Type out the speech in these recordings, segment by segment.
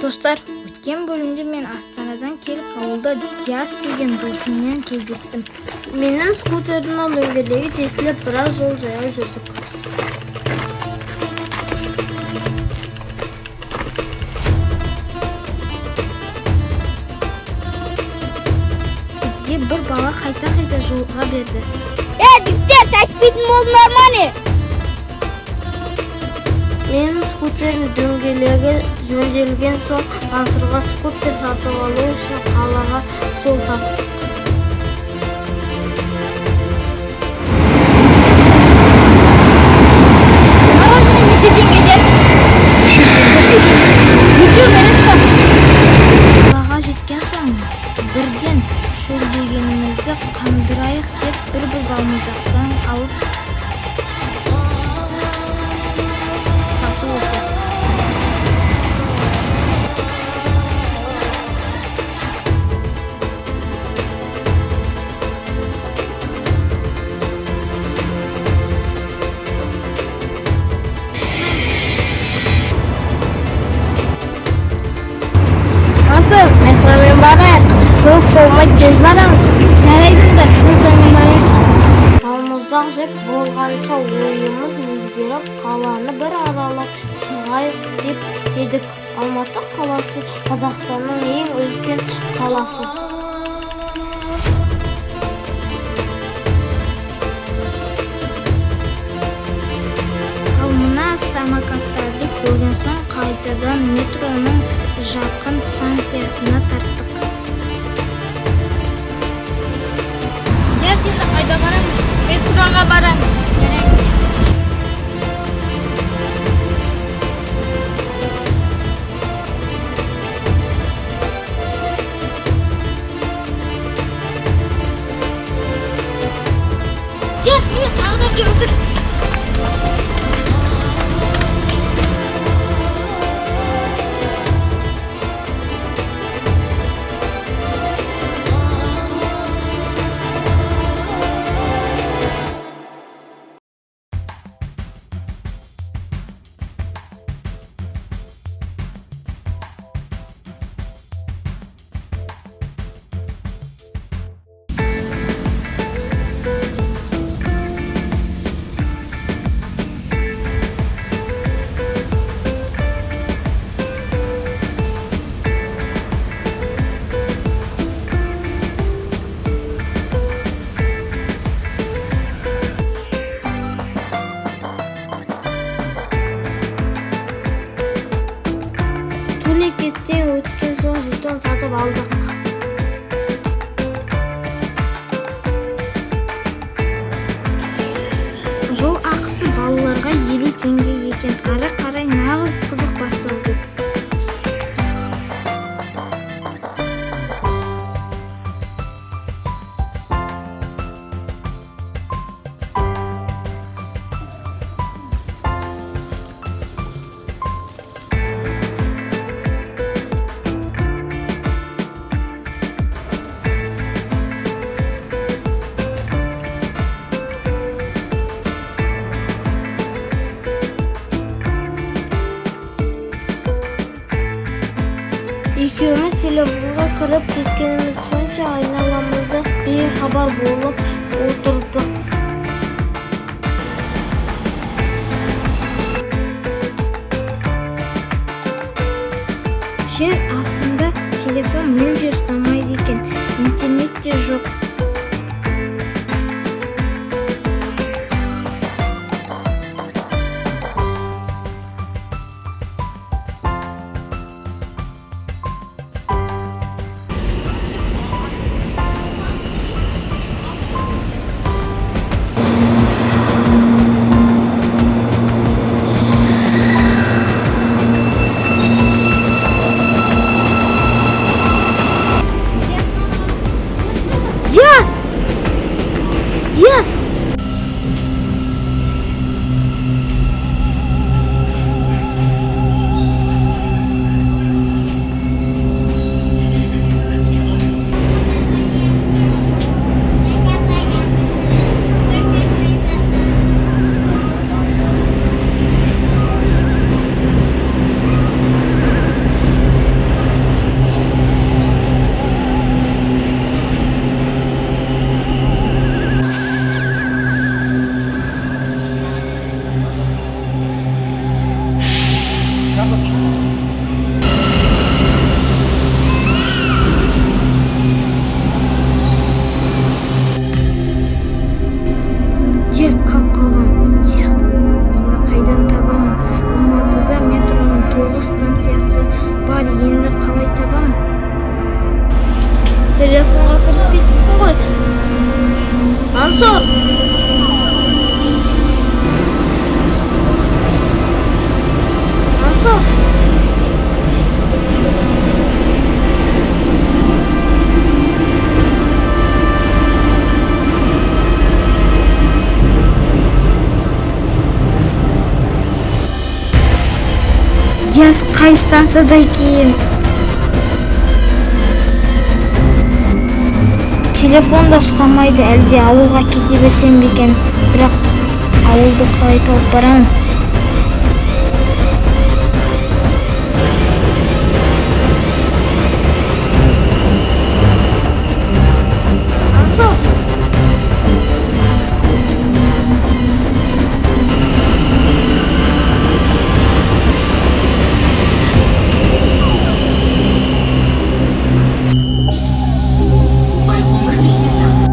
Достар, өткен бөлімде мен Астанадан келіп, ауылда Диас деген досыммен кездестім. Менің скутерімнің дөңгелегі тесіліп, біраз жол жаяу жүрдік. Бізге бір бала қайта-қайта жолға берді. Е, жігіттер, шашпайтын болдыңдар ма не? Менің скутерім дөңгелегі жөнделген соң Мансұрға скутер сатып алу үшін қалаға жол тарттық. Мороженое неше теңгеден? Екеу бересіз ба? Қалаға жеткен соң бірден шөлдегенімізді қандырайық деп бір-бір балмұздақтан алып, қысқасы осы. Мансұр, метромен барайық. Көп болмай тез барамыз. Жарайдыңдар, метромен барайық. Балмұздақ жеп болғанша ойымыз өзгеріп, қаланы бір аралап шығайық деп едік. Алматы қаласы Қазақстанның ең үлкен қаласы. Ал мына самокаттарды көрген соң қайтадан метроның жақын станциясына тарттық. Диас, енді қайда барамыз? Метроға барамыз. Жарайды. Диас, міне тағы да біреу отыр. Турникеттен өткен соң жетон сатып алдық. Жол ақысы балаларға 50 теңге екен. Ары қарай нағыз қызық басталды. Екеуміз телефонға кіріп кеткеніміз сонша, айналамызда бейхабар болып отырдық. Жер астында телефон мүлде ұстамайды екен, интернет те жоқ. Диас қалып қалған сияқты. Енді қайдан табамын? Алматыда метроның 9 станциясы бар, енді қалай табамын? Телефонға кіріп кетіппін ғой. Мансұр! Мансұр! Диас қай станцияда екен? Телефон да ұстамайды. Әлде ауылға кете берсем бе екен? Бірақ ауылды қалай тауып барамын? Мансұр!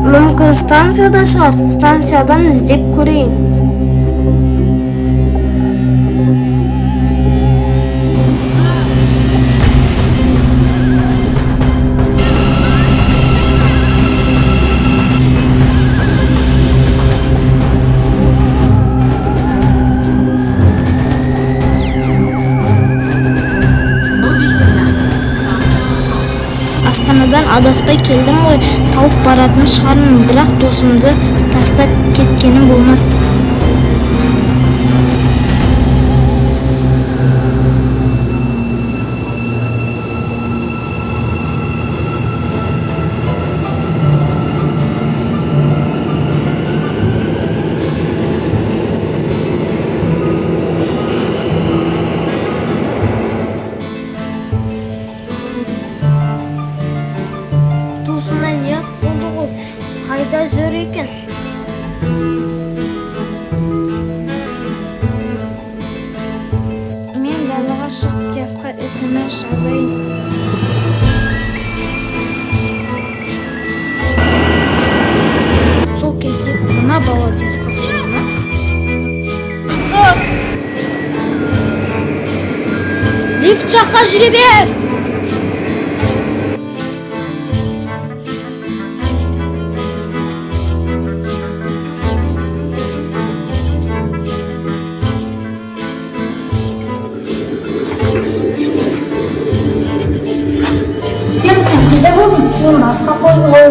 Мүмкін, станцияда шығар. Станциядан іздеп көрейін. Астанадан адаспай келдім ғой, тауып баратын шығармын, бірақ досымды тастап кеткенім болмас. Досымнан ұят болды ғой. Қайда жүр екен? Мен далаға шығып, Диасқа СМС жазайын. Сол кезде мына бала Диасқа ұқсайды ма? Мансұр! Лифт жаққа жүре бер! Диас, сен қайда болдың? Мен басқа пойыз ғой.